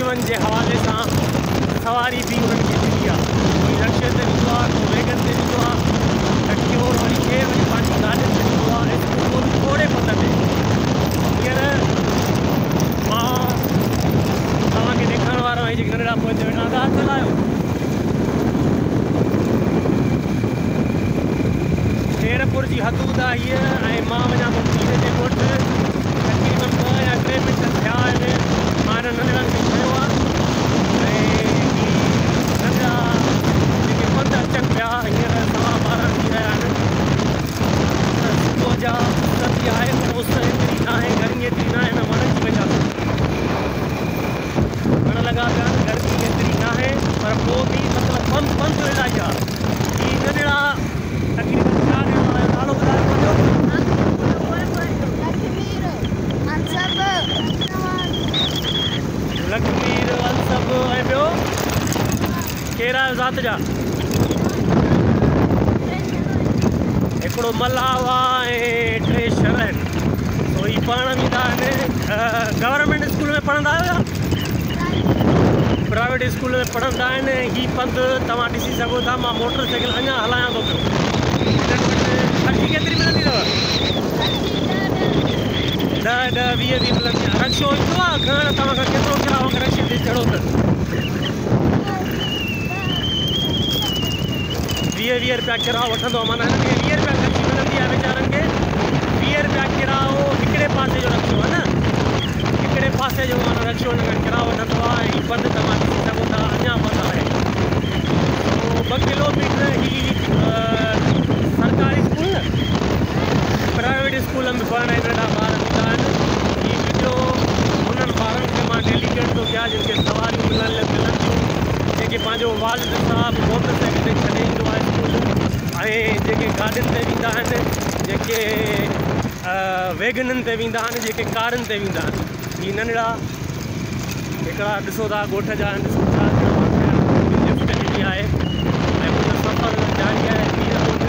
وڃ جي حوالي سان سواري به انهن کي ملي آهي. ڪوئي رڪشي تي ويندو آهي، ڪو ويگن تي ويندو آهي ته ڪيو وري ڪير وري پنهنجي گاڏين تي ويندو آهي. اسڪول ٿوري پنڌ تي. هينئر مان توهان کي ڏيکارڻ وارو آهيان جيڪي ننڍڙا پوئتي ويٺا آهن. هٿ هلايو. خيرپور جي حدود آهي هيء ۽ مان وڃان ٿو پير جي ڳوٺ. تقريبن 2 يا 3 منٽ ٿيا آهن مان هنن ننڍڙن کي کنيو آهي ۽ هي ننڍڙا جيڪي پنڌ اچن پيا. هينئر 12:15 ٿي رهيا آهن. صبح جا اس به آهي پر اس ايتري ناهي، گرمي ايتري ناهي نه وڻن جي وجه سان وڻ لڳا پيا آهن، گرمي ايتري ناهي پر پوء به مطلب پنڌ پنڌ الاهي آهي. هي ننڍڙا تقريبن 4 ڄڻا آهيو. نالو ٻڌايو پنهنجو. لکمير، انسب ۽ ٻيو ڪير آهيو ذات جا؟ هڪڙو ملاح آ ۽ 3 شر آهن. سو هي پڙهڻ ويندا آهن. گورنمينٽ اسڪول ۾ پڙهندا آهيو يا پرائيويٽ اسڪول ۾ پڙهندا آهن؟ هي پنڌ توهان ڏسي سگهو ٿا. مان موٽر سائيڪل اڃا هلايان ٿو پيو. هنن وٽ خرچي ڪيتري ملندي اٿو؟ 10 10 20 20 ملندي آهي. رڪشو ايندو آهي کڻڻ توهان کان؟ ڪيترو ڪرايو اگر رڪشي تي چڙهو ته؟ 20 20 رپيا ڪرايو وٺندو آهي. معنيٰ هنن کي 20 رپيا خرچي ملندي آهي ويچارن کي. 20 رپيا ڪرايو هڪڙي پاسي جو رڪشو آهي نه، هڪڙي پاسي جو معنيٰ رڪشو هن کان ڪرايو وٺندو آهي. ۽ هي پنڌ توهان ڏسي سگهو ٿا اڃا پنڌ آهي. سو 2 ڪلوميٽر. هي سرڪاري اسڪول نه پرائيويٽ اسڪول ۾ پڙهڻ هي ننڍا ٻار ويندا آهن. هي وڊيو انهن ٻارن کي مان ڊيليڪيٽ ٿو ڪيان جن کي سواريون ملن ٿيون، جيڪي پنهنجو والد صاحب موٽر سائيڪل تي ڇڏي ايندو آهي اسڪول، ۽ جيڪي گاڏين تي ويندا آهن، جيڪي ويگنن تي ويندا آهن، جيڪي ڪارن تي ويندا آهن. هي ننڍڙا هڪڙا ڏسو ٿا ڳوٺ جا آهن. ڏسو 4 ڄڻا مان کنيا، لفٽ ڏني آهي ۽ منهنجو سفر جاري آهي پير ڳوٺ.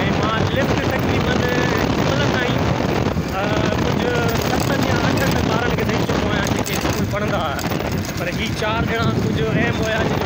۽ مان لفٽ تقريبن هن مهل تائين ڪجهه 7 يا 8 ٻارن کي ڏئي چڪو آهيان جيڪي اسڪول پڙهندا هئا، پر هي 4 ڄڻا ڪجهه اهم هيا جن